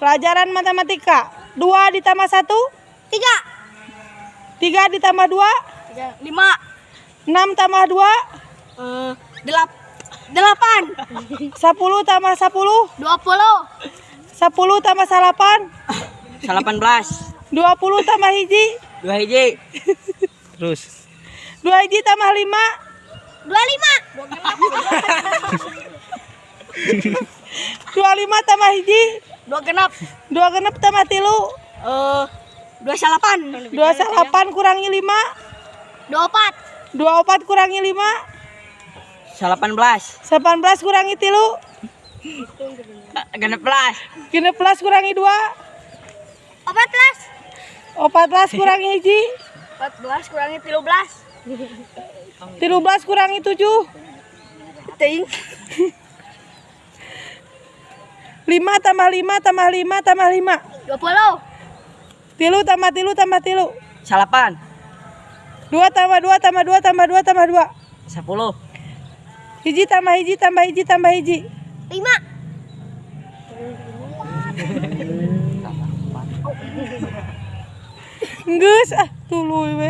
Pelajaran matematika. 2 ditambah 1, 3. 3 ditambah 2, 3 5. 6 tambah 2, 8. 10 tambah 10, 20. 10 tambah 8, 18. 20 tambah hiji, 2 hiji. Terus. 2 hiji tambah 5, 25. 25 tambah hiji, 2 genap. 2 genep tambah tilu, 28. 28 kurangi 5, 24. 24 kurangi 5, 18. 18 kurangi tilu, 16. 16 kurangi 2, 14. 14 kurangi hiji, 14 kurangi 13. 13 kurangi 7, Ting. 5 tambah 5 tambah 5 tambah 5, 20. tilu tambah tilu tambah tilu, 8. 2 tambah 2 tambah 2 tambah 2 tambah 2, 10. Hiji tambah hiji tambah hiji tambah hiji. 5. Geus ah, tuluy we.